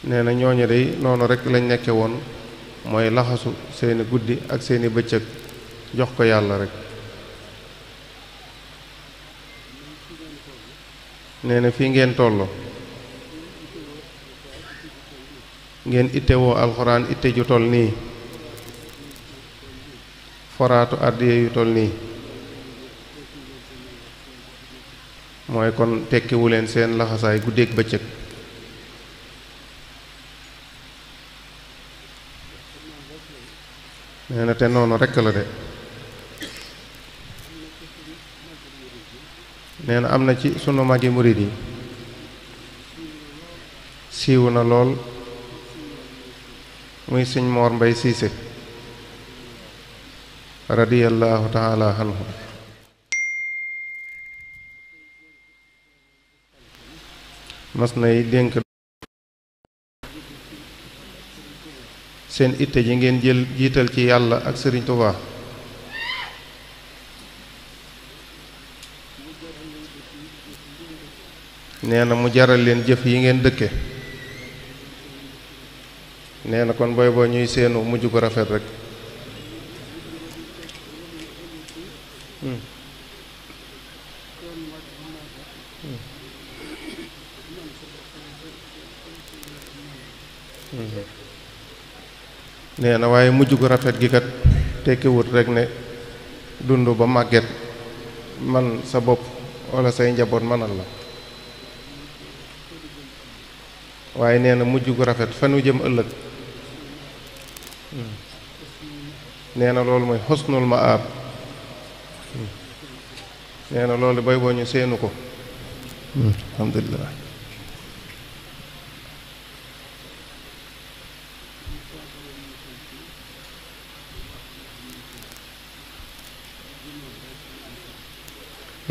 nee na ñooñu day noonu rek lañ nekke woon, mooy laxasu seeni guddi ak seeni bëccëg jox ko yàlla rek. nee na fii ngeen toll ngeen ittewoo alxuraan itte ju toll nii, foraatu àddiya yu toll nii, mooy kon tekkiwu leen seen laxasaay guddeeg bëccëg. nee na te noonu rekk la de. nee na am na ci sunu magi murid yi siiw na lool, muy sëñ Moor Mbay Siise radiyallahu taala anhu. mas nay dénk seen itte ji ngeen jël jiital ci yàlla ak Sëriñ Tuubaa. nee na mu jaral leen jëf yi ngeen dëkke. nee na kon booy boo ñuy seenu mujj ko rafet rek. nee na waaye mujj gu rafet gi kat tekkiwut rek ne dund ba màgget man sa bopp walla say njaboot mënal la, waaye nee na mujj gu rafet fa nu jëm ëllëg. nee na loolu mooy xusnul maab. nee na loolu bay boo ñu seenu ko. alhamdulilah.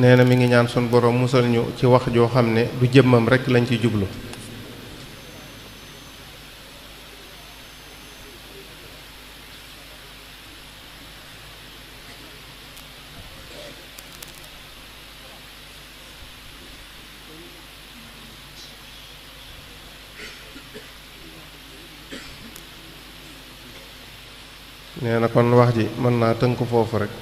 nee na mi ngi ñaan sun borom musal ñu ci wax joo xam ne du jëmmam rekk lañ ci jublu. nee na kon wax ji mën naa tënk foofu rek.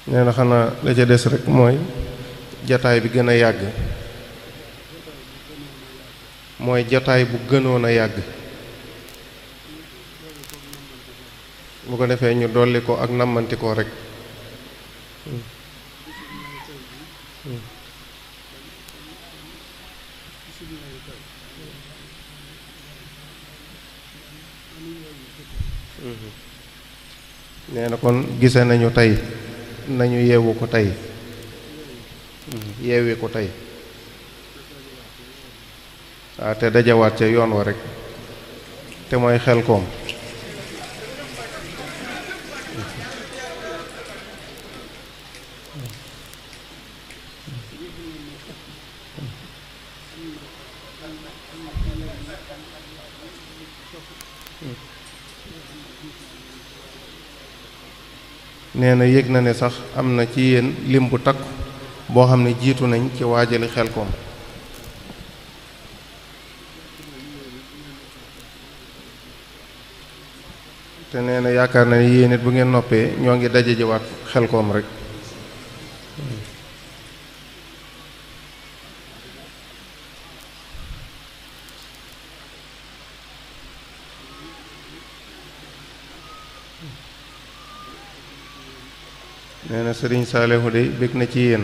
nee na xanaa la ca des rek mooy jataay bi gën a yàgg, mooy jataay bu gënoon a yàgg. bu ko defee ñu dolli ko ak nammanti ko rek. nee na kon gise nañu tey, nañu yeewu ko tey, yeewi ko tey. waaw te dajawaat ca yoon wa rek, te mooy Xelkom. nee na yëg na ne sax am na ci yéen lim bu takku boo xam ne jiitu nañ ci waajali Xelkom. te nee na yaakaar na ne yéen it bu ngeen noppee ñoo ngi daje jiwaat Xelkom rek. nee na Sëriñ Saalihu de bég na ci yéen.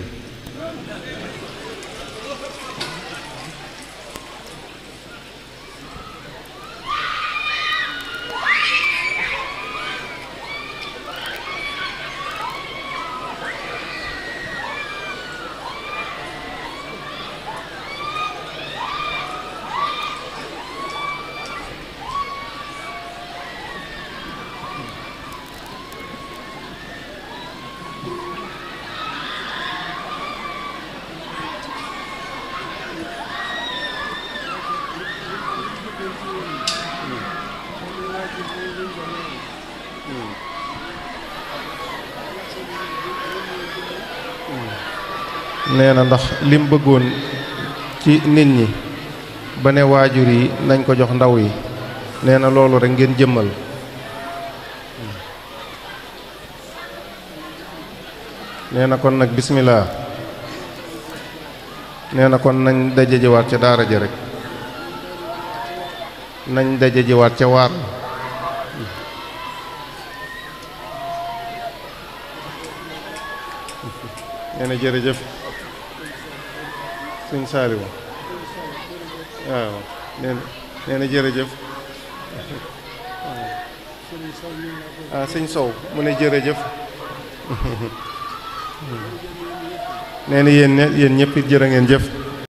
nee na ndax lim bëggoon ci nit ñi ba ne waajur yi nañ ko jox ndaw yi nee na loolu rek ngeen jëmmal. nee na kon nag bismillah. nee na kon nañ daje jiwaat ca daara ja rek nañ daje jiwaat ca waar. nee na jërëjëf sëñ Saaliwu waaw nee na jërëjëf sëñ Sow mu ne jërëjëf nee na yéen ñëpp it jërë ngeen jëf.